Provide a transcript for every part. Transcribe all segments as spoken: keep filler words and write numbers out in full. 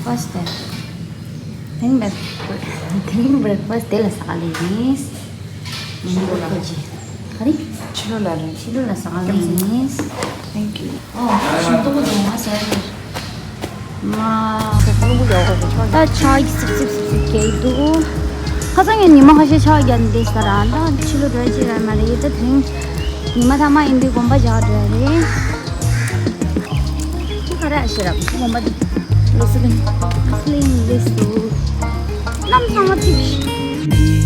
First time. དེ་རིང་breakfast དེ་ལ་ཟ་ག་ལེན་ཡིན། ཕྱི་ལོགས་ལ། ག་རེ། ཕྱི་ལོགས་ལ་རེད། ཕྱི་ལོགས་ལ་ཟ་ག་ལེན་ཡིན། Thank you. ཨོ། ཞིམ་མདོག་པོ་འདུག་ང་ཟ་ཡ་རེད། མ། ད་ཕྱག་གི་སིབ་སིབ་སིབ་སིབ་རྒྱག་གི་འདུག་ཁ་སང་ངས་ཉི་མ་ཁ་ཤས་ཕྱག་རྒྱག་ནས་བསྡད་ས་ར། ད་ཕྱི་ལོགས་འགྲོ་ཡ་ཅིག་རག་མ་རེད། ད་དེ་རིང་ཉི་མ་ཐ་མ་ཡིན་དུས་དགོན་པ་བཅར་འགྲོ་ཡ་རེད། ཅི་ག་རེ་ཨ་ཤེས་རབ་དགོན་པ་འདི། མུ་སི་ལིམ། མུ་སི་ལིམ་རེད་འདུག་གནམ་ཚང་མ་ཚིག་ཡི་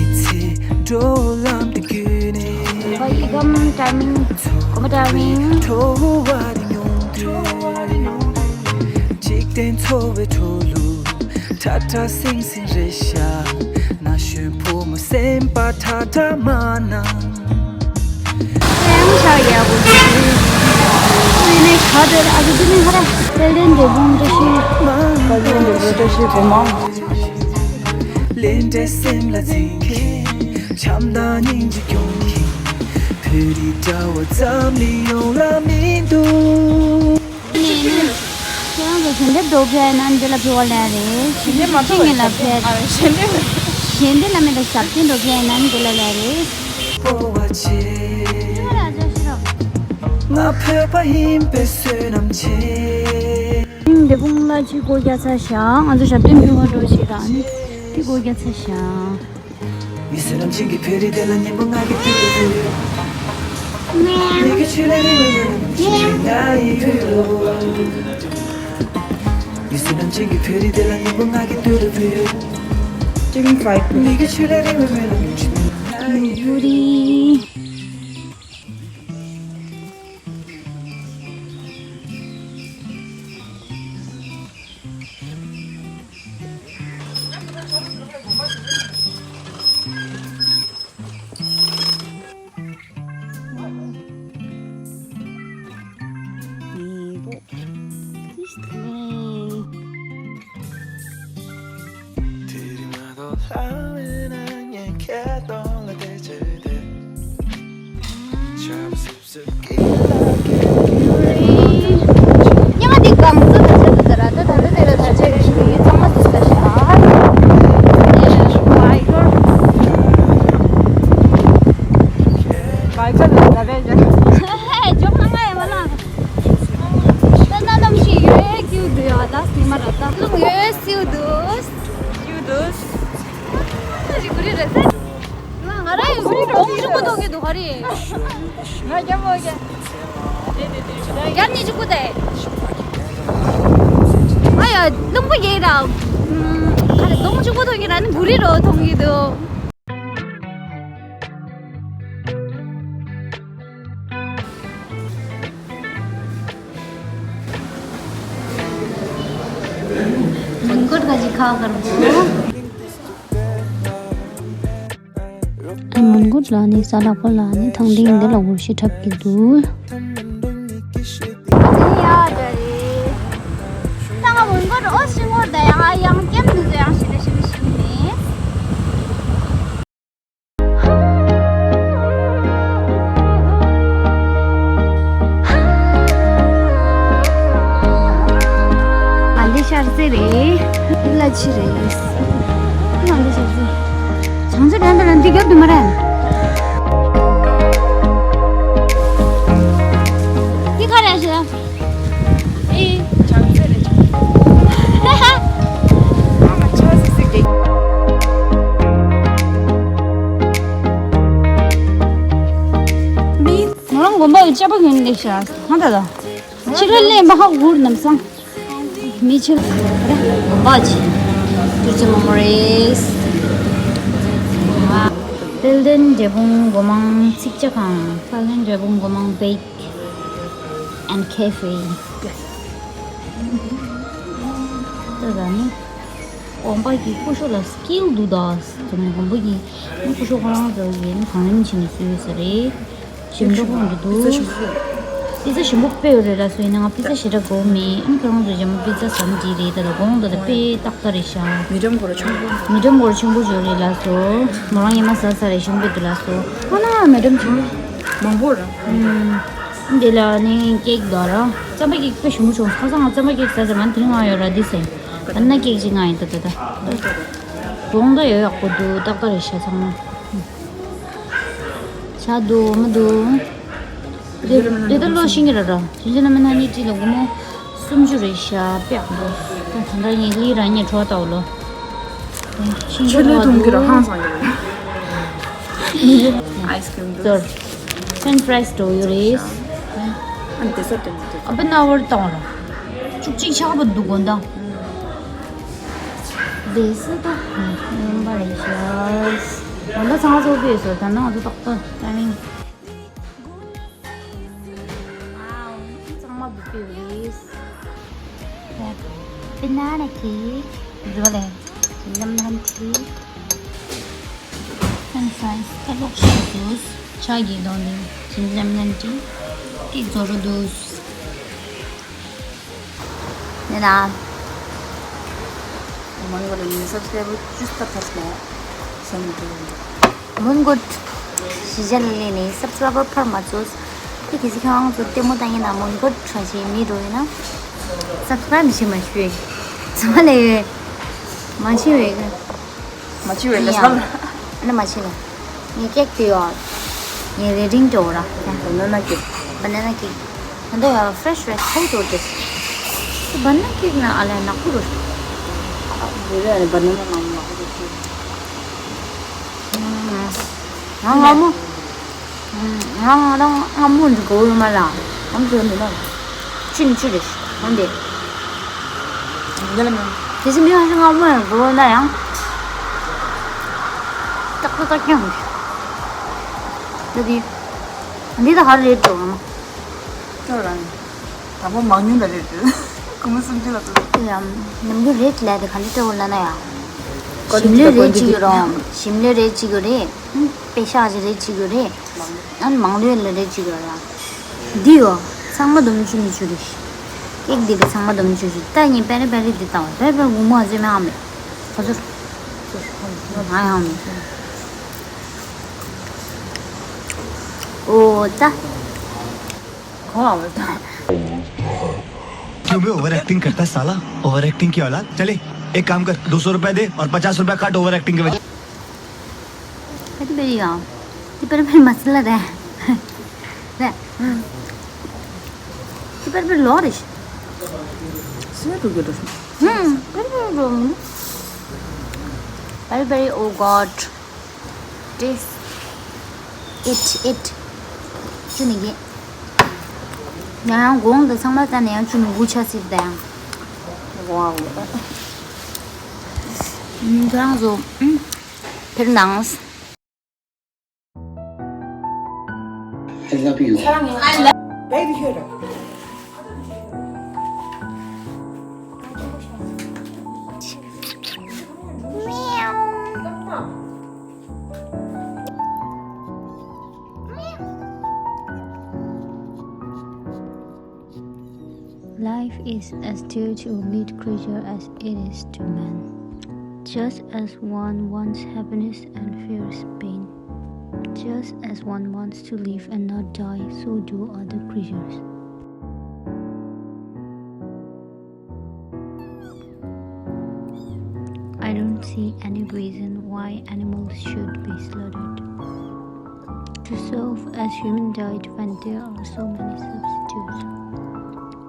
གམ་ཊའི་མིང་། དགོན་པ་ཊའི་མིང་། འགྲོ་བ་རིགས་ཡོངས་འདུལ། འཇིག་རྟེན་འཚོ་བའི་འཕྲོ་ལུགས། ཁྲ་ཁྲ་སིང་སིང་རེད་ཤག་ན་གཞོན་ཕོ་མོ་སེམས་པ་ཁྲ་ཁྲ་མ་གནང་། ཨེ་མོ་ཤག་ཡག་པོ་འདུག་ཨ་ནི་ག་དེར་ཨ་ཅོ་དེ་ནི་ཧ་ར། དཔལ་ལྡན་འབྲས་སྤུངས་བཀྲ་ཤིས། དཔལ་ལྡན་འབྲས་སྤུངས་བཀྲ་ཤིས་སྒོ་མང་། ལས་འབྲས་སེམས་ལ་འཛིན་མཁན། བྱམས་དང་སྙིང་རྗེ་སྐྱོང་མཁན། བོད་རིགས་འདྲ་བ་ཙམ་ལས་ཡོང་ལ་མི་འདུག་ཁྱེད་རང་ཚོ་ཞལ་འདེབས་འགྲོ་ཕེབས་ན་འདི་ལ་ཕེབས་པ་ལས་རེད། ཞལ་འདེབས་མ་གཏོགས་ཞིང་ལ་ཕེབས། ཨ། ཞལ་འདེབས། ཞལ་འདེབས་ལ་མེད་པའི་ཞབས་བརྟན་འགྲོ་ཕེབས་ན་འདི་ལ་ལས་རེད། སྤོ་བ་བྱེད། ང་བོད་པ་ཡིན་པའི་བསོད་ནམས་ཆེ། འབྲས་སྤུངས་ལ་ཅིག་སྒོ་རྒྱག་ཚར་བཞག་ང་ཚོ་ཞབས་བརྟན་ཕུལ་བར་འགྲོ་བྱེད་རང་ནི་དེ་སྒོ་རྒྱག་ཚར་བཞག་ཉི་མ་འདི་གང་ཚོད་ད་ཆ་ཚོད་ད་ར་ད་ད་རེ་དེ་ལ་ད་ཆ་རེ་ཞུ་ཡི་ཚང་མ་ཚོད་ད་ཤ། ཨེ་མའི་གོཌ། མའི་གོཌ་ད་བས་ཇ། ཧེ་ཇོག་ན་ང་ཡ་མ་ལ། ད་ན་ནམ་ཞིག་ཡོད་ཀྱུ་དུ་ཡ་ད་སི་མ་ར་ད་ལུང་ཡོད་སིའུ་དུ། སིའུ་དུ། ཨ་རི་གུ་རི་རེ་ས། ང་རང་ཡི་གོང་ཆུང་པོ་མཐོང་གི་འདུག་ག་རེད། ང་རྒྱ་མོ་རྒྱ། རྒྱ་ཉི་ཆུ་ཀུ་དེ། ང་ཡ་རླུང་པོ་རྒྱག་ར། ཨ་རེ་གདོང་ཆུ་ཀུ་མཐོང་གི་ར་ནི་གུ་རི་རོ་མཐོང་གི་འདུག་མོན་གྷོ་ག་ཅི་ཁ་ཁར་བོ། མོན་གྷོ་ལ་ནི་ས་ལག་པ་ལ་ནི་ཐང་ལྡིང་འདི་ལ་འོར་ཤི་འཁྲབ་ཀྱི་འདུག་ད་ང་མོན་གྷོ་ཨོ་ཤི་ངོར་ད་ཡང་ཨ་ཡང་ཀེམ་འདི་ཚོ་ཡང་ཤི་རེ་ཤི་རེ་ཤི་ནི། ཨ་ལེ་ཤར་རྩེ་རེད། ལ་ཆི་རེད། ཨ་ལེ་ཤར་རྩེ། བྱང་ཆུབ་ལྡན་པ་ལ་འདི་རྒྱབ་དུ་མ་རན། འདི་ག་རེ་ཞེ། ཨེ། བྱང་རྩེ་རེད། ཨ་མ་ཆ་སི་སི་ཀེ། མོ་རང་དགོན་པ་ཡི་ཅ་པ་གྱོན་ལེ་ཤ། ཧ་ད་ད། ཕྱི་རོལ་ལས་མ་ཧ་འུར་ནམ་སང་། མི་ཆེ། དགོན་པ་ཆེ། ཏུར་ཅི་མོ་མོ་རེས། དཔལ་ལྡན་འབྲས་སྤུངས་སྒོ་མང་ཚིག་ཇ་ཁང་། དཔལ་ལྡན་འབྲས་སྤུངས་སྒོ་མང་བེག་ཨེན་ཁེ་ཧྥེ། ད་ད་ནི། དགོན་པ་གི་སྐུ་ཞབས་ལ་སི་ཀིལ་འདུག་ད། དེ་ནས་དགོན་པ་གི་སྐུ་ཞབས་ཁོ་རང་ཚོ་གིས་གང་ཡིན་ཕྱིན་ནས་བཟོས་ཡོད་ས་རེད། ཞིམ་འདྲ་ཁོང་གི་འདུག་པི་ཛ་ཞིམ་པོ་དཔེ་ཡོད་རེད་ལ་སོ། ཡིན་ན་ང་པི་ཛ་ཞེ་དྲག་དགོས་མེད། ཨ་ཁྱོད་རང་ཚོ་རྗེས་མ་པི་ཛ་ཟ་མི་འགྲིག་རེད། ད་ལ་དགོངས་དག་ད་དཔེ་ཏག་ཏག་རེད་ཤག་མི་ཌམ་གོ་ར་ཆུང་པོ། མི་ཌམ་གོ་ར་ཆུང་པོ་ཞིག་རེད་ལ་སོ། མོ་རང་ཉི་མ་ཟ་ས་རེད་ཞིམ་པོ་འདུག་ལ་སོ། ཨ་ན་མི་ཌམ་ཆུང་པོ། མང་པོ་ར། ཨུམ། འདི་ལ་ནི་ཀེག་དགའ་ར། རྩམ་པ་ཀེག་དཔེ་ཞིམ་པོ་བྱུང་། ཁ་སང་ང་རྩམ་པ་ཀེག་ཟ་ཟེར་མ་དེ་རིང་ང་ཡོད་ར་འདི་ཟེར། ཨ་ན་ཀེག་ཅིག་ང་ཡིན་ད་ད་ད། གྲོང་ད་ཡོད་ཡག་པོ་འདུག་ཏག་ཏག་རེད་ཤག་ཚང་མ། ཆ་འདུག་མི་འདུག་དེ་དེ་ད་ལོ་ཤིང་གི་ར་ར། ཅི་ཅི་ན་མི་ན་ནི་ཅི་ལ་སྒོར་མོ་སུམ་ཅུ་རེད་ཤག་དཔེ་ཡག་འདུག་ད་ད་ལྟ་ངས་ལི་ར་ཉེ་གྲོགས་ལྟ་བུ་ལོ། ཤིང་ཆུ་ལོས་ཐུང་གི་ར་ཧང་སང་གི་ར། Ice cream འདུག French fries འགྲོ་ཡོད་རེད། ཨ་ནི་dessert དེ་ནི་དེ། ཨ་པ་ན་བར་བཏང་ར། བཅུ་གཅིག་ཆགས་པ་འདུག་གོ་ད། བཟོས་ས་ད་ཡིན་པ་རེད་ཤག་འོ་ན་ཚང་མ་ཚོགས་པའི་བཟོ་ད་ནང་དུ་ཏག་ཏག་ཨ་ནི། ཚང་མ་བུ་པི་རིས། Banana cake. བཟོ་ལེ། lemon tea. French fries. ད་ལོག་ཤིག་ཟོས། ཆ་གི་དོན་དེ། lemon tea. ཀེག་བཟོ་རུ་འདུག་ནི་ལ། མོན་གྷོ་ལ་ནི་subscriber བཅུ་ལྟར་ཐོབ་སོང་། སེམས་འདུག་མོན་གྷོ། གཞིས་ཆགས་ལ་ལས་ནས་subscriber འཕར་མ་ཚོས། དེ་གི་ཚིག་ཁང་ཚོ་ལྟད་མོ་ལྟ་ཡིན་ན་མོན་གྷོ་ཁྲ་ཞིག་མི་འགྲོ་ཡིན་ན། subscribe བྱེད་མ་ཤེས། ཚང་མ་ལས་ཡོད། མ་བྱེད་པའི། མ་བྱེད་པའི་ལས་ཡང་། ས། ཨ་ནི་མ་བྱེད་ལ། ངས་ཀེག་དེ་ཡོད། ངས་རེ་ཌིང་དེ་འོ་ར། banana cake. Banana cake. ད་ལྟ་ཡང་fresh fresh ཐོག་ཏུ་འོ་དེ། banana cake ན་ཨ་ལས་ནག་པོ་རེད། ཨ་རེ་རེ་ཨ་ནི་banana ནང་ནག་པོ་རེད། ང་ང་མོ། ང་ང་རང་ང་མོ་འདི་གོ་རུ་མ་ལ། ཨམ་ཚོ་མི་མ། ཆུ་ནི་ཆུ་རེད། འོན་ཏེ། འདི་ལ་མི། དེ་ཚོ་མི་ང་ང་མོ་ཡང་གོ་རུ་ན་ཡང་། ཏག་ཏག་ཏག་ཀྱང་། འདི་དེ། འདི་ད་ག་རེད་འགྲོ་ང་མོ། ཅོ་རང་། དང་པོ་མང་ཉུང་ལ་རེད་འགྲོ། ཁོ་མོ་སུམ་ཅུ་ལ་འགྲོ། དེ་ཡང་ནམ་རྒྱུན་རེད་ལས་དེ་ག་འདྲ་སྤྲད་འོ་ལ་ན་ཡང་། ཞིམ་ལོས་རེད་ཅིག་ཡོད་རོང་། ཞིམ་ལོས་རེད་ཅིག་ཡོད་རེད། པེ་ཤག་ཅིག་རེད་ཅིག་ཡོད་རེད། ཨན་མང་ལོས་ལ་རེད་ཅིག་ཡོད་ར། འདི་ཡོ། ཚང་མ་སྡོམ་ཆུ་ནི་ཆུ་རེད། ཀེག་འདི་པའི་ཚང་མ་སྡོམ་ཆུ་ཆུ་ད་ངས་པེ་རེ་པེ་རེ་འདི་བཏང་བ་པེ་རེ་པེ་རེ་དགུ་མོ་ཨ་ཙེ་མེ་ཨ་མེ། ཁོ་ཚོ། ང་ཡང་མེ། ཨོ་ད། ཁོ་ཨ་མེ་ད། क्यों बे over acting करता है साला। Over acting की औलाद। चले, एक काम कर, दो सौ रुपए दे और पचास रुपए काट ओवर एक्टिंग के वजह। ཕ་དེ་པེ་རི་ཡང་། དེ་པེ་རི་པེ་རི་མ་སི་ལ་རེད། རེད། དེ་པེ་རི་པེ་རི་ལོག་རེད། སི་ཡ་འགྲོ་རྒྱུ་འགྲོ་སོང་། ཧུམ། པེ་རི་པེ་རི་འགྲོ་མི་འདུག་པེ་རི་པེ་རི། Oh God. Taste. Eat, eat. ཅུ་ནི་གི། ཡང་ཡང་གོང་དུ་ཚང་མ་ལྟ་ནས་ཡང་ཅུ་ནི་འུ་ཆ་སྲིད་ད་ཡང་། ཝའོ། ཁྱེད་རང་ཚོ། ཕེར་ནང་། I love you. Life is as dear to a meat creature as it is to man. Just as one wants happiness and fears pain, just as one wants to live and not die, so do other creatures. I don't see any reason why animals should be slaughtered to serve as human diet when there are so many substitutes.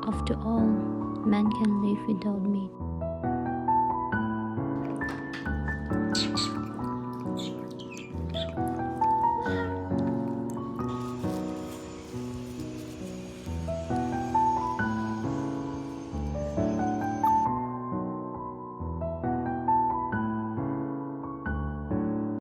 After all, man can live without meat.